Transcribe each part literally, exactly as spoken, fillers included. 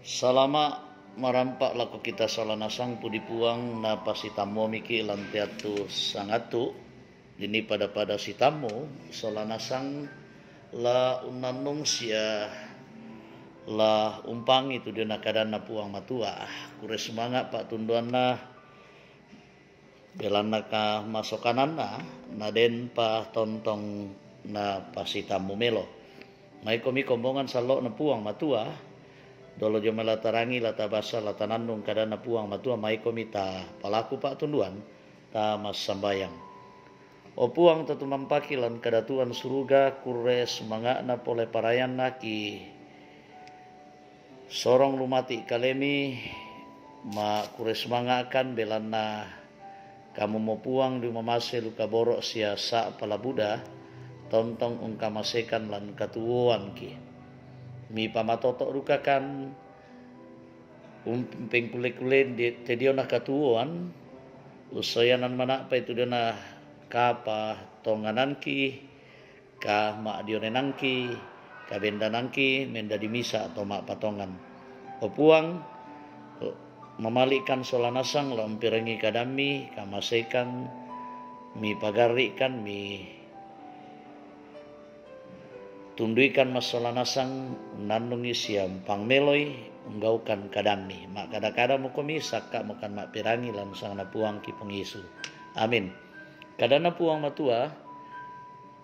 Salama' marampa' lako kita sola nasang pudi Puang, napasitammu miki' lan teattu sangattu. Dini pada-pada sitammu sola nasang la unnannung sia la umpangi tu diona kadanna Puang Matua. Kure sumanga' pa'tunduanna belanna kamasokananna, nadenpa tontong napasitammu melo. Maikomi kombongan sallo'na Puang Matua, dolo jomai la tarangi, la tabasa, la tanannung kadanna Puang Matua, maikomi ta palaku pa'tunduan, ta massambayang. O Puang, tatumampaki lan kadatuan suruga, kurre sumanga'na pole parayanna ki sorong lumati' kalemi, ma kurre sumanga'kan belanna Kamumo Puang di umamase duka boro' sia sa'pa la buda, tontong ungkamasekan lan katuoanki. Mipamatoto' dukakan umpengkulle-kullen di, te diona katuoan, ussoyanan mana'pai tu diona kapatongananki, kama'dionenangki, kabendanangki, mendadi misa' to ma'patongan. O Puang, mamali'kan sola nasang la umpirengngi kadammi, kamasekan, mipagarri'kan, mi tunduikan massola nasang, unnannungi sia umpangmeloi, unggaukan kadammi. Ma'kada-kada mukomi, sakka'mokan ma'pirangi lan sanganna Puangki Puang Yesu. Amin. Kadanna Puang Matua,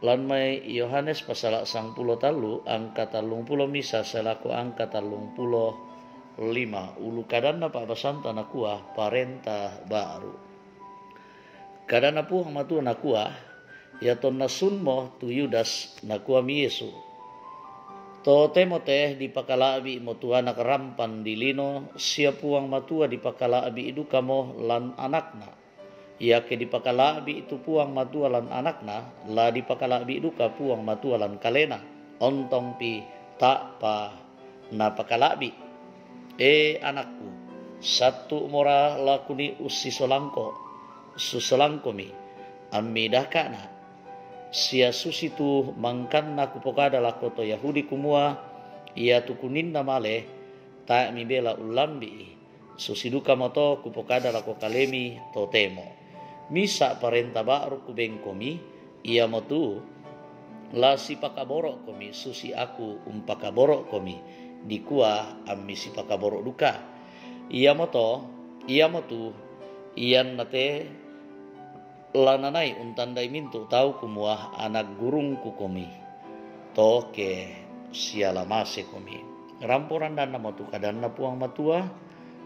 lan mai Yohanes pasala sangpulo tallu, angka tallung pulo misa sae lako angka tallung pulo lima, ulu kadanna pa'basanta nakua, parenta ba'ru. Kadanna Puang Matua nakua, Iatonna sunmo tu Yudas, nakuami Yesu, Totemo te dipakala'bi'mo tu anak rampan di lino, sia Puang Matua dipakala'bi' dukamo lan anakna. Iake dipakala'bi' tu Puang Matua lan anakna, la dipakala'bi' duka Puang Matua lan kalena, ontongpi ta'pa napakala'bi'. E anakku, sattu'mora lakuni ussisolangko, susolangkomi, ammi daka'na. Sia susitu mangkanna kupokada lako to Yahudi kumua, iatu kuninna male, tae' mibela ullambi'i. Susi dukamoto kupokada lako kalemi, totemo. Misa' parenta ba'ru kubengkomi, iamotu, la sipakaboro'komi susi aku umpakaboro'komi, dikua ammi sipakaboro' duka. Iamoto, iamotu, ianna te la nanai untandai mintu' tau kumua anak gurungkukomi to ke sialamasekomi. Rampo randannamotu kadanna Puang Matua,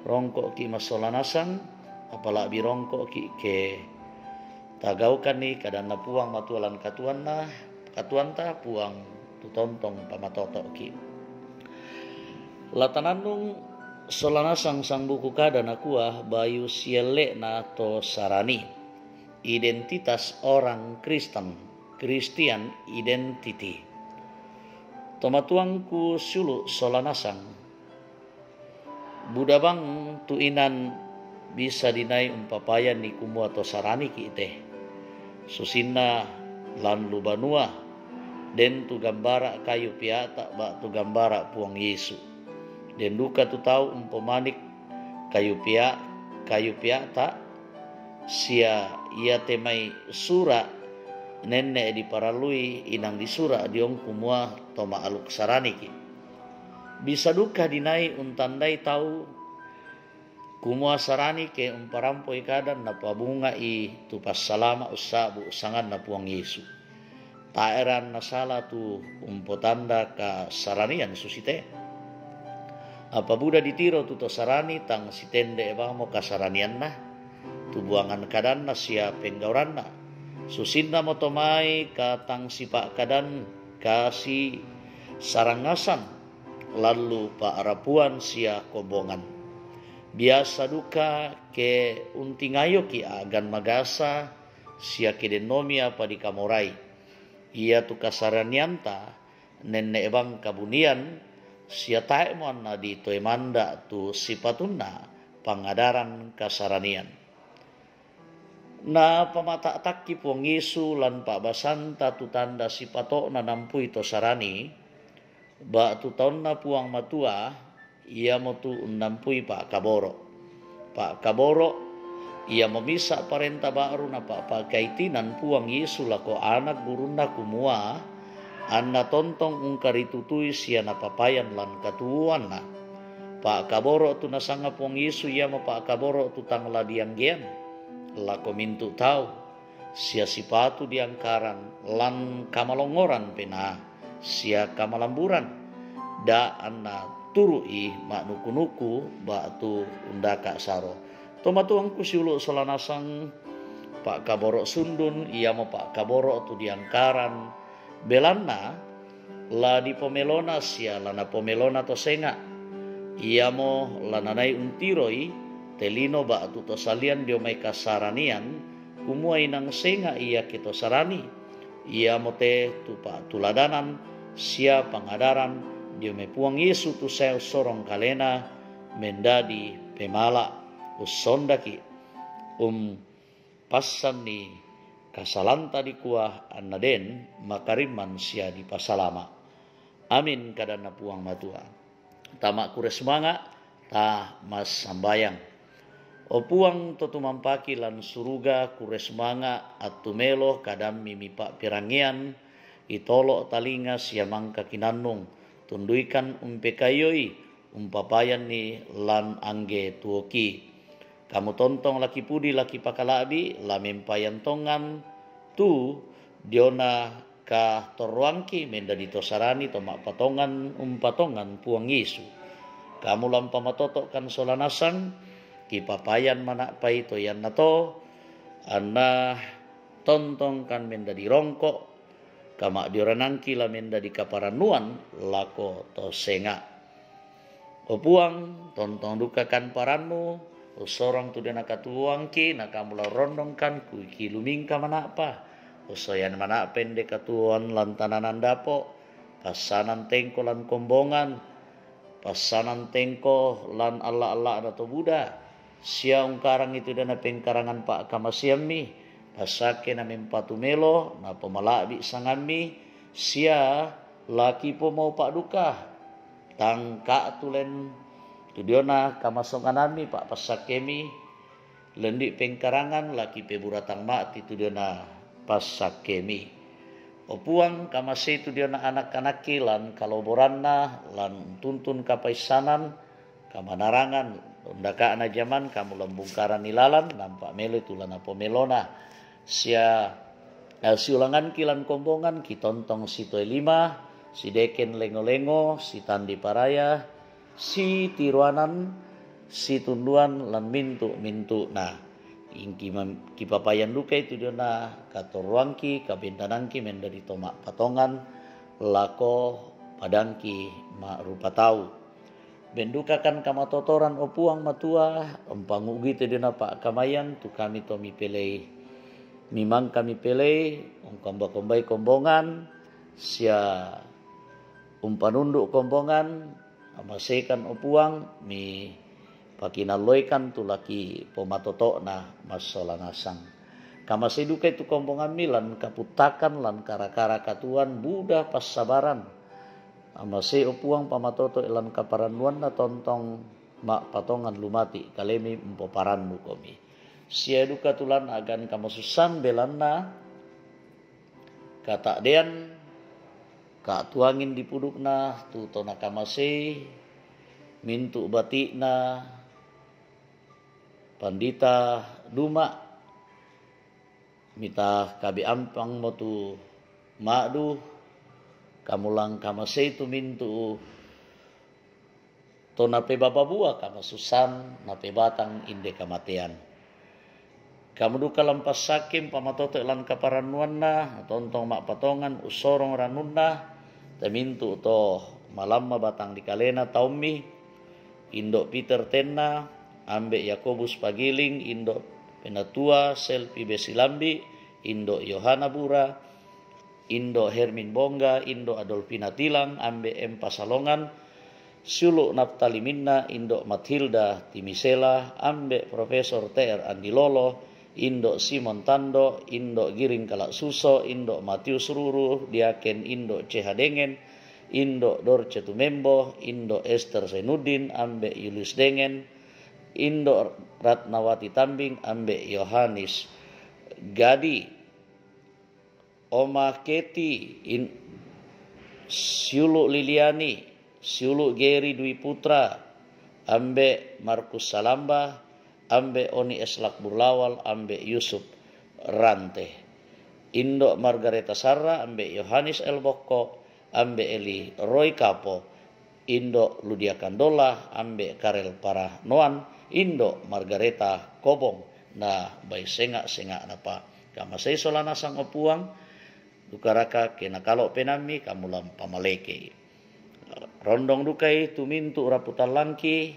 rongko'ki' massola nasang, apala'bi rongko'ki' ke tagaukanni kadanna Puang Matua lan katuanna, katuanta Puang tu tontong pamatoto'ki'. La tanannung sola nasang sangbuku kada nakua, bayu sielle'na to Sarani. Identitas orang Kristen, Christian identity. Tomatuangku siulu' sola nasang, buda bang tu inan bisa dinai umpapayanni kumua to Saraniki' te. Susinna lan lu banua, den tu gambara' kayu pea'ta' ba'tu gambara' Puang Yesu. Den duka tu tau umpomanik kayu pea', kayu pea'ta', sia iate mai sura' nenne' diparallui inang disura' diong kumua to ma'aluk Saraniki'. Bisa duka dinai untandai tau kumua Sarani ke umparampoi kadan napabunga'i tu passalama' ussa'bu' sanganna Puang Yesu. Tae' ranna sala tu umpotanda kasaranian susite. Apa buda ditiro tu to Sarani tang sitende' bangmo kasaranianna, tu buangan kadanna sia penggauranna. Susinnamo to mai katang sipa'kadan kasi sarangngasan, lallu pa'rapuan sia kombongan. Biasa duka ke untingayoki' a'gan magasa, sia ke dennomi apa dikamorai. Iatu kasaranianta nenne' bang kabunian, sia tae'mo anna ditoe manda' tu sipatunna pangadaran kasaranian. Napamata'takki Puang Yesu lan pa'basanta tu tanda sipato'na nampui to Sarani, ba'tu taunna Puang Matua, iamotu unnampui pa'kaboro'. Pa'kaboro' iamo misa' parenta ba'ru napa'pakaitinan Puang Yesu lako anak gurunNa kumua, anna tontong ungkaritutui sia napapayan lan katuoanna. Pa'kaboro' tu nasanga Puang Yesu iamo pa'kaboro' tu tang la dianggean lako mintu' tau, sia sipatu diangkaran lan kamalongoran penaa sia kamalamburan, da' anna turu'i ma'nuku-nuku ba'tu undaka' saro. Tomatuangku siulu' sola nasang, pa'kaboro' sundun iamo pa'kaboro' tu diangkaran, belanna la dipomelona sia la napomelona to senga'. Iamo la nanai untiroi te lino ba'tu to salian dio mai kasaranian, kumua inang senga' iake to sarani. Iamote tu pa'tuladanan sia pangadaran dio mai Puang Yesu tu sae ussorong kalena mendadi pemala', ussondaki', um passanni kasalanta dikua anna den makarimman sia dipasalama'. Amin, kadanna Puang Matua. Tama' kure sumanga', ta massambayang. O Puang to tumampaki lan suruga, kure sumanga' attu melo kadammi mipa'perangian, itolo' talinga sia mangka kinannung, tunduikan umpekayoi, umpapayanni lan angge tuoki. Kamu tontong laki pudi laki pakala'bi, la mempayan tongan tu diona katorroangki mendadi to sarani to ma'patongan umpatongan Puang Yesu. Kamu la umpamatoto'kan sola nasang, kipapayan mana'pai to iannato, anna tontongkan mendadi rongko', kama'dioranangki la mendadi kaparannuan lako to senga'. O Puang, tontong dukakan parannu, ussorong tu diona katuoangki, na kamu la urrondongkan kuiki lumingka mana'pa, ussoyan mana'pa inde katuoan lan tananan dapo', passanan tengko lan kombongan, passanan tengko lan alla'-alla'na to buda, sia ungkarangi tu diona pengkarangan pa'kamaseammi, passakke na mempatu melo, napomala'bi' sangammi, sia laki pomau pa'duka, tang ka'tulen tu diona kamasonganammi pa'passakkemi, lendi' pengkarangan laki peburatang ma'ti tu diona passakkemi. O Puang, kamasei tu diona anak-anakki lan kaloboranna, lan tuntun kapaissanan, kamanarangan, undaka'na jaman, kamu lambungkaranni lalan, nampa' meloi tu la napomelona. Sia, eh, siulanganki lan kombongan, kitontong sitoe lima, sideken lengo-lengo, sitandi paraya, sitiruanan, situnduan lan mintu'-mintu'na. Ingki mem-, kipapayan dukai tu diona katorroangki, kabendanangki mendadi to ma'patongan lako padangki ma'rupa tau. Bendukakan kamatotoran, o Puang Matua, umpangu'gui tu diona pa'kamayan tu kami to mipelei, mimangka mipelei, ungkomba-kombai kombongan, sia umpanundu' kombongan, amaseikan, o Puang, mipakinalloikan tu laki pomatoto'na massola nasang. Kamasei dukai tu kombongammi lan kaputtakan, lan kara-kara katuoan, buda passabaran. Amasei, o Puang, pamatoto'i lan kaparannuanna tontong ma'patongan lumati' kalemi umpoparannukomi. Sia duka tu lan a'gan kamasussan belanna kata'dean ka'tuangin dipudukna tu to nakamasei mintu' bati'na Pandita Duma', mita kabe ampangmo tu ma'du, kamu la ungkamasei tu mintu' to napebababua kamasussan, napebatang inde kamatean. Kamu duka la umpassakke, umpamatoto' lan kaparannuanna, tontong ma'patongan ussorong rannunna, te mintu' to malamma batang dikalena taummi, Indo' Peter Tenna, Ambe' Yakobus Pagiling, Indo' Penatua Selpi Besilambi, Indo' Yohana Bura, Indo' Hermin Bongga, Indo' Adolfina Tilang, Ambe' M Pasalongan, Siulu' Naftali Minna, Indo' Matilda Timisela, Ambe' Profesor T R Andi Lolo, Indo' Simon Tando, Indo' Giring Kala'suso, Indo' Matius Ruru, Diaken Indo' C H Dengen, Indo' Dorce Tumembo, Indo' Ester Zainuddin, ambe' Yulius Dengen, Indo' Ratnawati Tambing, ambe' Yohanis Gadi, Oma Keti, In-, Siulu' Liliani, Siulu' Geri Dwi Putra, ambe' Markus Salamba, ambe' Oni Eslak Burlawal, ambe' Yusuf Rante, Indo' Margareta Sarra, ambe' Yohanis Elbokko, ambe' Eli Roy Kapo, Indo' Ludia Kandola, ambe' Karel Paranoan, Indo' Margareta Kobong, na bai senga'-senga'napa. Kamasei sola nasang, o Puang, dukaraka ke nakalo' penaammi, kamu la umpamalekei. Rondong dukai tu mintu' rapu tallangki,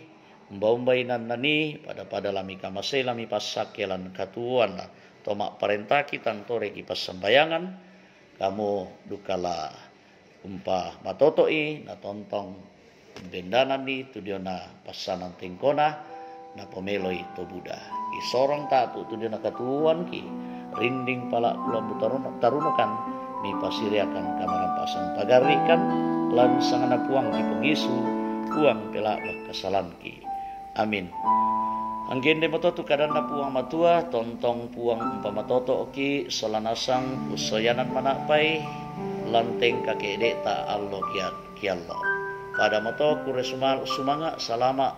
umba-umba inan nanii, pada-pada la mikamasei, la mipassakke lan katuoanna. To ma'parentaki tantoreki passambayangan, kamu duka la umpamatoto'i, na tontong bendananni tu diona passanan tengkona, napomeloi to buda. Kisorong ta'pu' tu diona katuoanki, rinding pala'ku lambu taruno-, tarunokan, mipasiriakan kamarampasan pagarri'kan, lan sanganna Puangki Puang Yesu, Puang pela'bak kasalanki. Amin. Anggende moto tu kadanna Puang Matua, tontong Puang umpamatoto'ki sola nasang ussoyanan mana'pai, lan tengka ke'de'ta allo kia-, kiallo. Pada moto kurre suma-, sumanga' salama'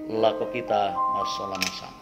lako kita massola nasang.